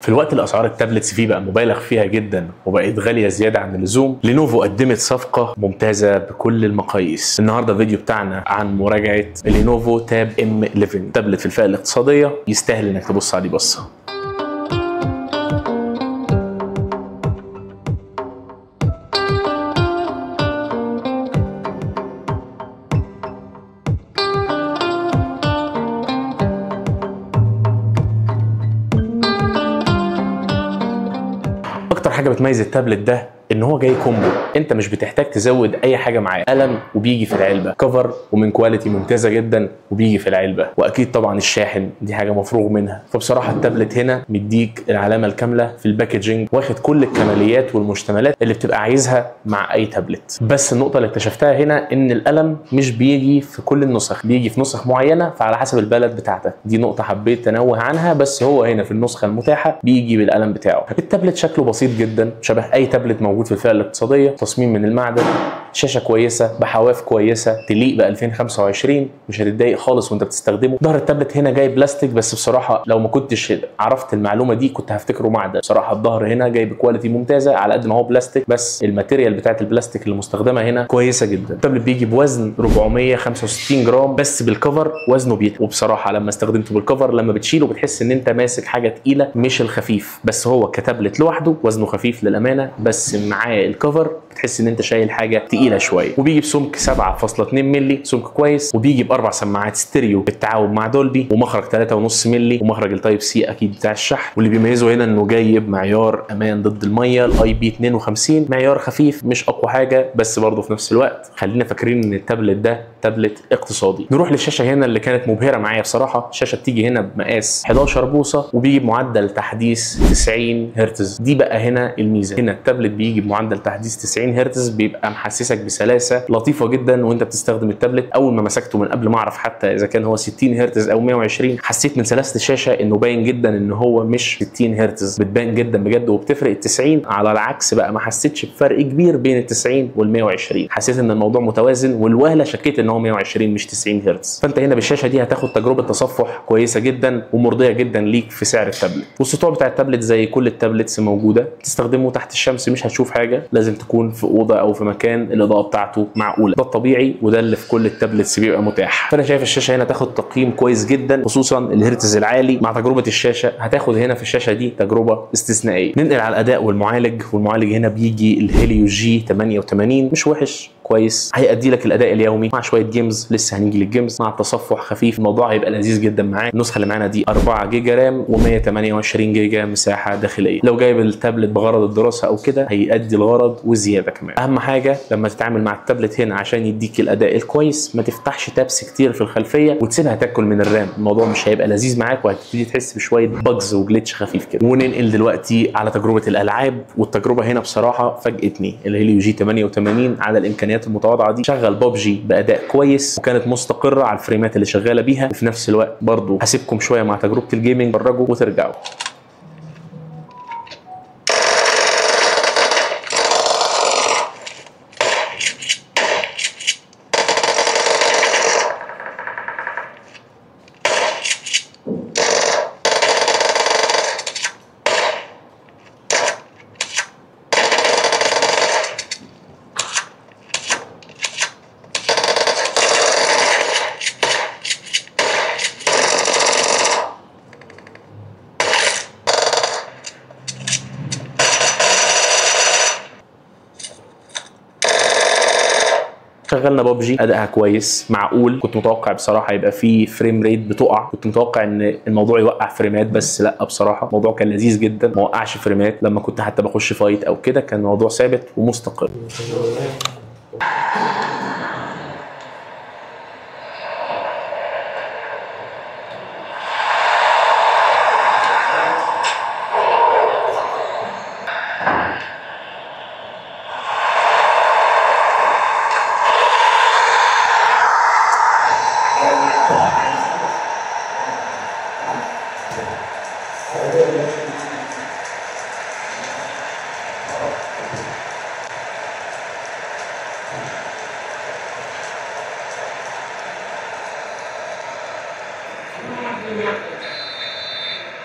في الوقت اللي اسعار ال tablets فيه بقى مبالغ فيها جدا وبقت غالية زيادة عن اللزوم، لينوفو قدمت صفقة ممتازة بكل المقاييس. النهارده الفيديو بتاعنا عن مراجعه لينوفو Tab M 11، تابلت في الفئة الاقتصادية يستاهل انك تبص عليه بصة. اكتر حاجة بتميز التابلت ده ان هو جاي combo، انت مش بتحتاج تزود اي حاجة معاه، قلم وبيجي في العلبة، cover ومن quality ممتازة جدا وبيجي في العلبة، واكيد طبعا الشاحن دي حاجة مفروغ منها. فبصراحة التابلت هنا مديك العلامة الكاملة في ال packaging، واخد كل الكماليات والمشتملات اللي بتبقى عايزها مع اي تابلت. بس النقطة اللي اكتشفتها هنا ان القلم مش بيجي في كل النسخ، بيجي في نسخ معينة فعلى حسب البلد بتاعتك، دي نقطة حبيت انوه عنها، بس هو هنا في النسخة المتاحة بيجي بالقلم بتاعه. التابلت شكله بسيط جدا، شبه اي تابلت موجود في الفئة الاقتصادية، تصميم من المعدن، شاشة كويسة بحواف كويسة تليق ب 2025، مش هتتضايق خالص وانت بتستخدمه. ظهر التابلت هنا جاي بلاستيك، بس بصراحة لو ما كنتش عرفت المعلومة دي كنت هفتكره معدن. بصراحة الظهر هنا جاي ب quality ممتازة على قد ما هو بلاستيك، بس ال material بتاعت البلاستيك اللي مستخدمة هنا كويسة جدا. التابلت بيجي بوزن 465 جرام بس بال cover وزنه بيتقل، وبصراحة لما استخدمته بال cover لما بتشيله بتحس ان انت ماسك حاجة تقيلة مش الخفيف، بس هو كتابلت لوحده وزنه خفيف للامانة، بس معاه ال cover بتحس ان انت شايل حاجة تقيلة شوية. وبيجي بسمك 7.2 مللي، سمك كويس، وبيجي باربع سماعات ستيريو بالتعاون مع دولبي، ومخرج 3.5 مللي، ومخرج ال Type C اكيد بتاع الشحن. واللي بيميزه هنا انه جايب معيار امان ضد المية ال IP 52، معيار خفيف مش اقوى حاجة، بس برضه في نفس الوقت خلينا فاكرين ان التابلت ده تابلت اقتصادي. نروح للشاشه هنا اللي كانت مبهرة معايا بصراحة. الشاشة بتيجي هنا بمقاس 11 بوصه وبيجي بمعدل تحديث 90 هرتز. دي بقى هنا الميزة، هنا التابلت بيجي بمعدل تحديث 90 هرتز، بيبقى محسسك بسلاسة لطيفة جدا وانت بتستخدم التابلت. اول ما مسكته من قبل ما اعرف حتى اذا كان هو 60 هرتز او 120، حسيت من سلاسة الشاشة انه باين جدا ان هو مش 60 هرتز، بتبان جدا بجد وبتفرق ال 90. على العكس بقى ما حسيتش بفرق كبير بين ال 90 وال 120، حسيت ان الموضوع متوازن، والوهله شكيت ان هو 120 مش 90 هرتز. فانت هنا بالشاشة دي هتاخد تجربه تصفح كويسة جدا ومرضيه جدا ليك في سعر التابلت. والسطوع بتاع التابلت زي كل ال tablets موجودة، تستخدمه تحت الشمس مش هتشوف حاجة، لازم تكون في اوضة او في مكان الاضاءة بتاعته معقولة، ده الطبيعي وده اللي في كل ال tablets بيبقى متاح. فانا شايف الشاشة هنا تاخد تقييم كويس جدا، خصوصا الهرتز العالي مع تجربه الشاشة، هتاخد هنا في الشاشة دي تجربه استثنائية. ننقل على الاداء والمعالج، والمعالج هنا بيجي ال Helio G 88، مش وحش، كويس، هيأدي لك الاداء اليومي مع شوية games، لسه هنيجي لل games، مع التصفح خفيف، الموضوع هيبقى لذيذ جدا معاك. النسخة اللي معانا دي 4 جيجا RAM و128 جيجا مساحة داخلية. لو جايب التابلت بغرض الدراسة او كده هيأدي الغرض وزيادة كمان. اهم حاجة لما تتعامل مع التابلت هنا عشان يديك الاداء الكويس ما تفتحش tabs كتير في الخلفية وتسيبها تاكل من ال RAM، الموضوع مش هيبقى لذيذ معاك وهتبتدي تحس بشوية bugs و glitch خفيف كده. وننقل دلوقتي على تجربه الالعاب، والتجربة هنا بصراحة فاجئتني. ال Helio G 88 على الامكانيات المتواضعة دي شغل بابجي باداء كويس وكانت مستقره على الفريمات اللي شغالة بيها، وفي نفس الوقت برضو هسيبكم شوية مع تجربه ال gaming، اتفرجوا وترجعوا. شغلنا بابجي ادائها كويس معقول، كنت متوقع بصراحة يبقى فيه frame rate بتقع، كنت متوقع ان الموضوع يوقع فريمات، بس لا بصراحة الموضوع كان لذيذ جدا، ما وقعش فريمات لما كنت حتى بخش fight او كده، كان الموضوع ثابت ومستقر.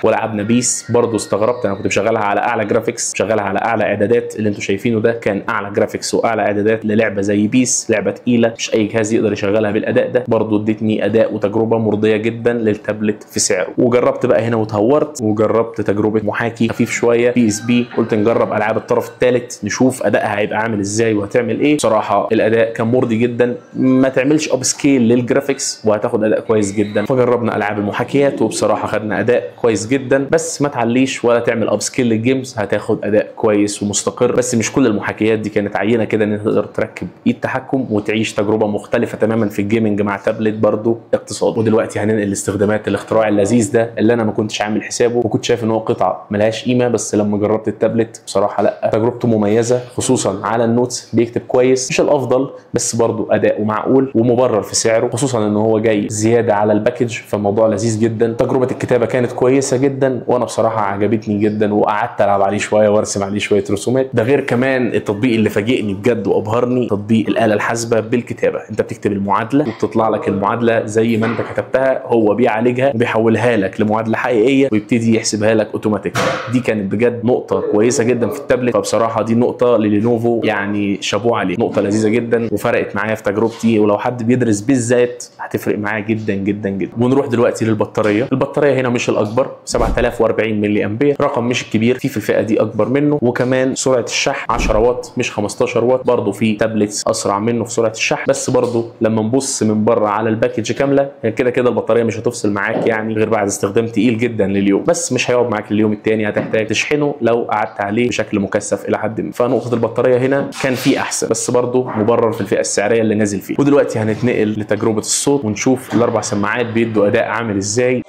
ولعبنا PES برضو استغربت، انا كنت مشغلها على اعلى graphics، مشغلها على اعلى اعدادات، اللي انتم شايفينه ده كان اعلى graphics واعلى اعدادات للعبة زي PES، لعبه تقيلة مش اي جهاز يقدر يشغلها بالاداء ده، برضو ادتني اداء وتجربه مرضية جدا للتابلت في سعره. وجربت بقى هنا وتهورت وجربت تجربه محاكي خفيف شوية PSP، قلت نجرب العاب الطرف الثالث نشوف ادائها هيبقى عامل ازاي وهتعمل ايه. بصراحة الاداء كان مرضي جدا، ما تعملش upscale لل graphics وهتاخد اداء كويس جدا. فجربنا العاب المحاكيات وبصراحة خدنا اداء كويس جدا، بس ما تعليش ولا تعمل upscale لل games، هتاخد اداء كويس ومستقر. بس مش كل المحاكيات دي كانت عينه كده ان انت تقدر تركب ايد تحكم وتعيش تجربه مختلفة تماما في ال gaming مع تابلت برضو اقتصادي. ودلوقتي هننقل لاستخدامات الاختراع اللذيذ ده اللي انا ما كنتش عامل حسابه وكنت شايف ان هو قطعه ملهاش قيمة، بس لما جربت التابلت بصراحة لا، تجربته مميزة خصوصا على ال notes، بيكتب كويس مش الافضل بس برضو اداؤه معقول ومبرر في سعره، خصوصا ان هو جاي زيادة على ال package، فالموضوع لذيذ جدا. تجربه الكتابة كانت كويسة جدا وانا بصراحة عجبتني جدا، وقعدت العب عليه شوية وارسم عليه شوية رسومات. ده غير كمان التطبيق اللي فاجئني بجد وابهرني، تطبيق الاله الحاسبة بالكتابة. انت بتكتب المعادلة وبتطلع لك المعادلة زي ما انت كتبتها، هو بيعالجها وبيحولها لك لمعادله حقيقية ويبتدي يحسبها لك اوتوماتيك. دي كانت بجد نقطة كويسة جدا في التابلت، فبصراحة دي نقطة للينوفو يعني شابوه عليه، نقطة لذيذة جدا وفرقت معايا في تجربتي، ولو حد بيدرس بالذات هتفرق معاه جدا جدا جدا. ونروح دلوقتي للبطاريه. البطارية هنا مش الاكبر، 7040 ملي امبير، رقم مش الكبير، في الفئة دي اكبر منه. وكمان سرعة الشحن 10 واط مش 15 واط، برضه في tablets اسرع منه في سرعة الشحن، بس برضه لما نبص من بره على ال package كاملة كده كده البطارية مش هتفصل معاك يعني غير بعد استخدام تقيل جدا لليوم، بس مش هيقعد معاك لليوم الثاني، هتحتاج تشحنه لو قعدت عليه بشكل مكثف الى حد ما. فنقطه البطارية هنا كان في احسن، بس برضه مبرر في الفئة السعرية اللي نازل فيه. ودلوقتي هنتنقل لتجربة الصوت ونشوف الاربع سماعات بيدوا اداء عامل ازاي.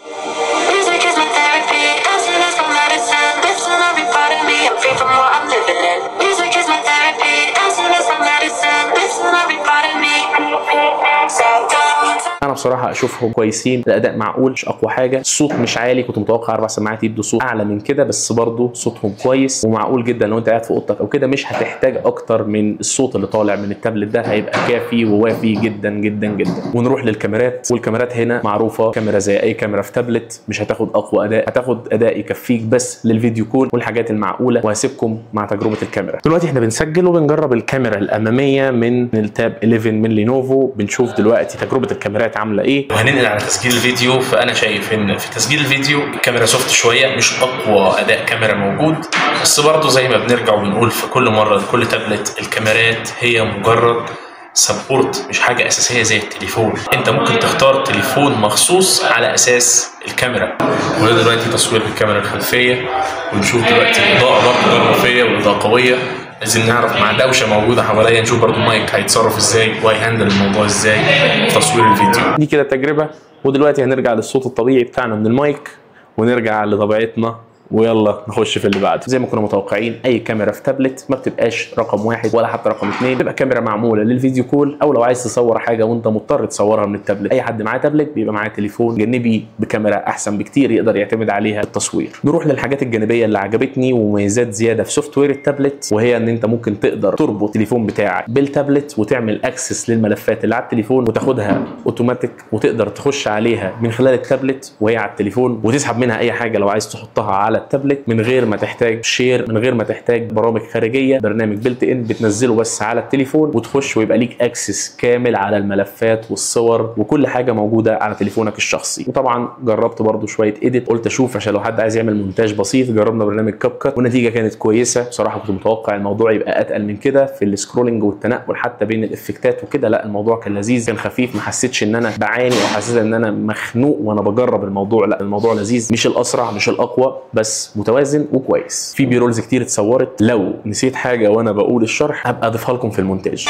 انا بصراحة اشوفهم كويسين، الاداء معقول مش اقوى حاجة، الصوت مش عالي، كنت متوقع 4 سماعات يدوا صوت اعلى من كده، بس برضه صوتهم كويس ومعقول جدا. لو انت قاعد في اوضتك او كده مش هتحتاج اكتر من الصوت اللي طالع من التابلت ده، هيبقى كافي ووافي جدا جدا جدا. ونروح للكاميرات، والكاميرات هنا معروفة، كاميرا زي اي كاميرا في تابلت مش هتاخد اقوى اداء، هتاخد اداء يكفيك بس لل video call والحاجات المعقولة. وهسيبكم مع تجربه الكاميرا. دلوقتي احنا بنسجل وبنجرب الكاميرا الامامية من ال Tab 11 من لينوفو، بنشوف دلوقتي تجربه الكاميرات عامله ايه. وهننقل على تسجيل الفيديو. فانا شايف ان في تسجيل الفيديو الكاميرا soft شوية، مش اقوى اداء كاميرا موجود، بس برضه زي ما بنرجع وبنقول في كل مرة لكل تابلت، الكاميرات هي مجرد support مش حاجة اساسية زي التليفون. انت ممكن تختار تليفون مخصوص على اساس الكاميرا. وده دلوقتي تصوير بالكاميرا الخلفية، ونشوف دلوقتي الاضاءة برضه ضربه فيا والاضاءة قوية، لازم نعرف مع دوشه موجودة حواليا، نشوف برضو المايك هيتصرف ازاي وهي handle الموضوع ازاي في تصوير الفيديو. دي كده التجربة، ودلوقتي هنرجع للصوت الطبيعي بتاعنا من المايك ونرجع لطبيعتنا، ويلا نخش في اللي بعده. زي ما كنا متوقعين اي كاميرا في تابلت ما بتبقاش رقم 1 ولا حتى رقم 2، بتبقى كاميرا معمولة لل video call، او لو عايز تصور حاجة وانت مضطر تصورها من التابلت. اي حد معاه تابلت بيبقى معاه تليفون جانبي بكاميرا احسن بكتير يقدر يعتمد عليها في التصوير. نروح للحاجات الجانبية اللي عجبتني ومميزات زيادة في software التابلت، وهي ان انت ممكن تقدر تربط التليفون بتاعك بالتابلت وتعمل access للملفات اللي على التليفون وتاخدها اوتوماتيك، وتقدر تخش عليها من خلال التابلت وهي على التليفون، وتسحب منها اي حاجة لو عايز تحطها على التابلت من غير ما تحتاج share، من غير ما تحتاج برامج خارجية. برنامج built in بتنزله بس على التليفون وتخش، ويبقى ليك access كامل على الملفات والصور وكل حاجة موجودة على تليفونك الشخصي. وطبعا جربت برضو شوية edit، قلت اشوف عشان لو حد عايز يعمل مونتاج بسيط. جربنا برنامج CapCut والنتيجة كانت كويسة بصراحة، كنت متوقع الموضوع يبقى اتقل من كده في ال scrolling والتنقل حتى بين ال effect ات وكده، لا الموضوع كان لذيذ، كان خفيف، ما حسيتش ان انا بعاني او حسيت ان انا مخنوق وانا بجرب الموضوع، لا الموضوع لذيذ، مش الاسرع مش الاقوى بس متوازن وكويس. في B-rolls كتير اتصورت، لو نسيت حاجة وانا بقول الشرح هبقى اضيفها لكم في المونتاج.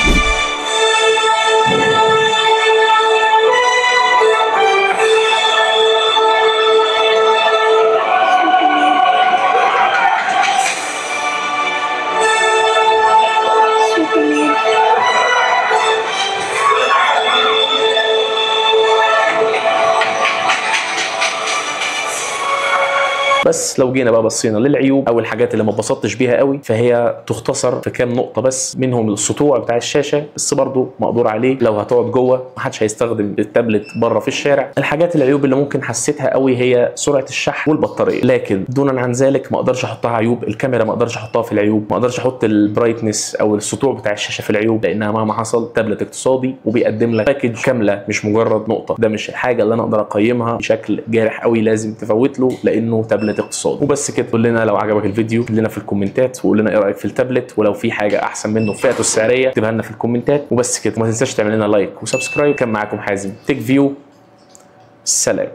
بس لو جينا بقى بصينا للعيوب او الحاجات اللي ما اتبسطتش بيها قوي، فهي تختصر في كام نقطة بس، منهم السطوع بتاع الشاشة، بس برضو مقدور عليه، لو هتقعد جوه محدش هيستخدم التابلت بره في الشارع. الحاجات العيوب اللي ممكن حسيتها قوي هي سرعة الشحن والبطاريه، لكن دونا عن ذلك ما اقدرش احطها عيوب. الكاميرا ما اقدرش احطها في العيوب، ما اقدرش احط ال brightness او السطوع بتاع الشاشة في العيوب، لانها مهما حصل تابلت اقتصادي وبيقدم لك package كاملة مش مجرد نقطة. ده مش الحاجة اللي انا اقدر اقيمها بشكل جارح قوي، لازم تفوت له لانه تابلت اقتصادي. وبس كده، قول لنا لو عجبك الفيديو، قول لنا في الكومنتات، وقول لنا ايه رايك في التابلت، ولو في حاجة احسن منه في فئته السعرية اكتبها لنا في الكومنتات. وبس كده، وما تنساش تعمل لنا like و subscribe. كان معاكم حازم Tech View، سلام.